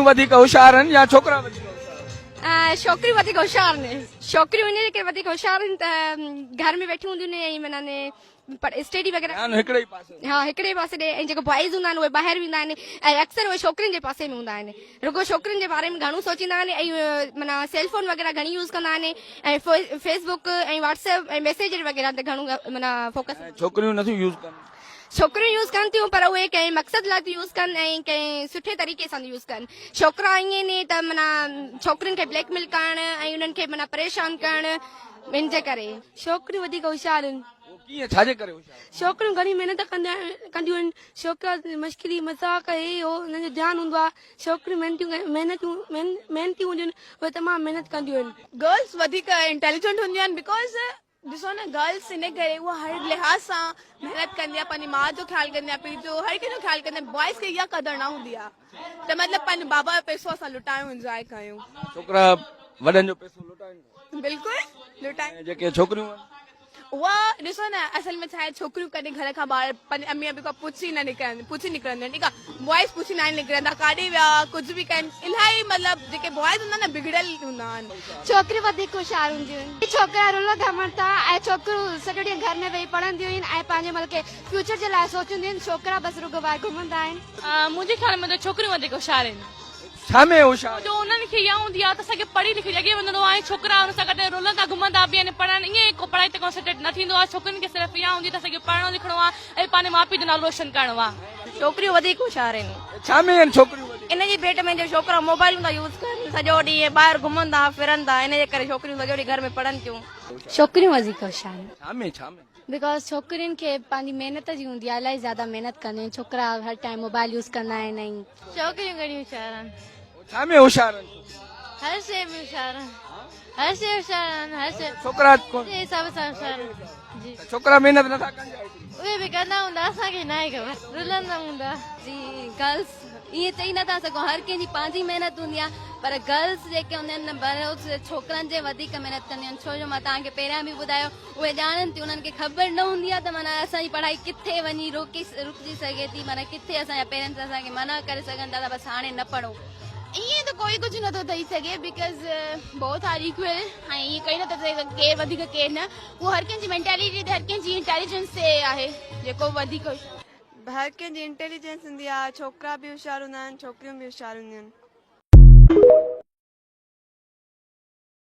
وڌيڪ هوشيار آهن يا ڇوڪرا وڌيڪ هوشيار آهن؟ ڇوڪريون وڌيڪ هوشيار آهن. ڇوڪريون ان جي ڪري وڌيڪ هوشيار آهن ته گهر ۾ ويٺيون هونديون آهن ۽ معنيٰ ني پر اسٽڊي وغيره ڌيان هڪڙي ئي پاسي ها هڪڙي پاسي ڏي ۽ جيڪو بوائز هوندا آهن اهي ٻاهر ويندا آهن ۽ اڪثر اهي ڇوڪرين جي پاسي ۾ هوندا آهن رڳو ڇوڪرين جي باري ۾ گهڻو سوچيندا آهن ۽ معنيٰ سيل فون وغيره گهڻي يوز ڪندا آهن ۽ Facebook ۽ WhatsApp ۽ message وغيره تي گهڻو معنيٰ فوڪس ۽ ڇوڪريون نٿيون يوز ڪن. ڇوڪريون يوز ڪن ٿيون پر اهي ڪنهن مقصد لاء ٿيون يوز ڪن ۽ ڪنهن سٺي طريقي سان يوز ڪن ڇوڪرا ائين ني ته معنيٰ ڇوڪرين کي بليڪ ميل ڪرڻ ۽ انهن کي معنيٰ پريشان ڪرڻ ان جي ڪري. ڇوڪريون وڌيڪ هوشيار آهن. اهو ڪيئن ڇا جي ڪري هوشيار آهن؟ ڇوڪريون گهڻي محنت ڪنديون آهن ڇوڪرا مشڪري مذاق هي هو انهن جو ڌيان هوندو آهي ڇوڪريون محنتيون محنتيون محنتي هونديون آهن اهي تمام محنت ڪنديون آهن. گرلس وڌيڪ انٽيليجنٽ هونديون آهن because ڏسو نه گرلس ان ڪري اها هر لحاظ سان محنت ڪندي آهي پنهنجي ماء جو خيال ڪندي آهي پيء جو هر ڪنهن جو خيال ڪندي آهي بوائز کي اها قدر نه هوندي آهي ته مطلب پنهنجي بابا جو پئسو اسان لٽايون انجواء ڪيون. ڇوڪرا وڏن جو پئسو لٽائين ٿا. بلڪل لٽائين. ۽ جيڪي ڇوڪريون آهن. اها ڏسو نه اصل ۾ ڇا آهي ڇوڪريون ڪڏهن گهر کان ٻاهر پنهنجي امي ابي کان پڇي نه نڪرن پڇي نڪرنديون آهن ٺيڪ آهي بوائز پڇي ناهن نڪرندا ڪاڏي ويا ڪجهه به ڪن الاهي مطلب جيڪي بوائز هوندا آهن نه بگڙيل هوندا آهن. ڇوڪريون وڌيڪ هوشيار هونديون آهن. ڇوڪرا رلو گهمن ٿا ۽ ڇوڪريون سڄو ڏينهن گهر ۾ ويهي پڙهنديون آهن ۽ پنهنجي مطلب کي فيوچر جي لاء سوچينديون آهن ڇوڪرا بس رڳو ٻاهر گهمندا آهن. منهنجي خيال ۾ ته ڇوڪريون وڌيڪ هوشيار آهن. ڇا ۾ هوشيار؟ جو انهن کي اها هوندي آهي ته اسان کي پڙهي لکي اڳي وڃڻو آهي ڇوڪرا ان سان گڏ رلندا گهمندا به آهن پڙهڻ ائين ڪو پڙهائي تي ڪانسنٽريٽ نه ٿيندو آهي ڇوڪرين کي صرف اها هوندي ته اسان کي پڙهڻو لکڻو آهي ۽ پنهنجي ماء پيء جو نالو روشن ڪرڻو آهي. ڇوڪريون وڌيڪ هوشيار آهن. ڇا ۾ آهن ڇوڪريون وڌيڪ؟ ان جي ڀيٽ ۾ جو ڇوڪرا موبائلون ٿا يوز ڪن سڄو ڏينهن ٻاهر گهمن ٿا ڦرن ٿا ان جي ڪري ڇوڪريون سڄو ڏينهن گهر ۾ پڙهن ٿيون. ڇوڪريون وڌيڪ هوشيار آهن. ڇا ۾ ڇا ۾؟ Because ڇوڪرين کي پنهنجي محنت جي هوندي آهي الاهي زياده محنت ڪنديون آهن ڇوڪرا هر ٽائيم موبائل يوز ڪندا آهن ۽. ڇوڪريون گهڻيون هوشيار آهن. ڇا ۾ هوشيار آهن ڇوڪريون؟ هر شيء ۾ هوشيار آهن. هر شيء هوشيار آهن هر شيء. ڇوڪرا ڪون. جي حساب سان هوشيار آهن. جي. ڇوڪرا محنت نٿا ڪن ڇا ايتري؟ اهي به ڪندا هوندا اسان کي ناهي خبر رلندا هوندا. جي گرلس ائين چئي نٿا سگهون هر ڪنهن جي پنهنجي محنت هوندي آهي پر گرلس جيڪي هوندا آهن نه ڇوڪرن جي وڌيڪ محنت ڪنديون آهن ڇو جو مان توهان کي پهريان به ٻڌايو اهي ڄاڻن ٿيون انهن کي خبر نه هوندي آهي ته معنيٰ اسان جي پڙهائي ڪٿي وڃي روڪي رڪجي سگهي ٿي معنيٰ ڪٿي اسان جا پيرنٽس اسان کي منع ڪري سگهن ٿا ته بس هاڻي نه پڙهو. ائين ته ڪوئي ڪجهه نٿو ٿئي سگهي because both are equal ۽ ائين ڪئي نٿو ٿئي ته ڪير وڌيڪ ڪير نه اهو هر ڪنهن جي مينٽيلٽي تي هر ڪنهن جي انٽيليجنس تي آهي جيڪو وڌيڪ هر ڪنهن جي انٽيليجنس هوندي آهي ڇوڪرا به هوشيار هوندا آهن ڇوڪريون به هوشيار هونديون آهن.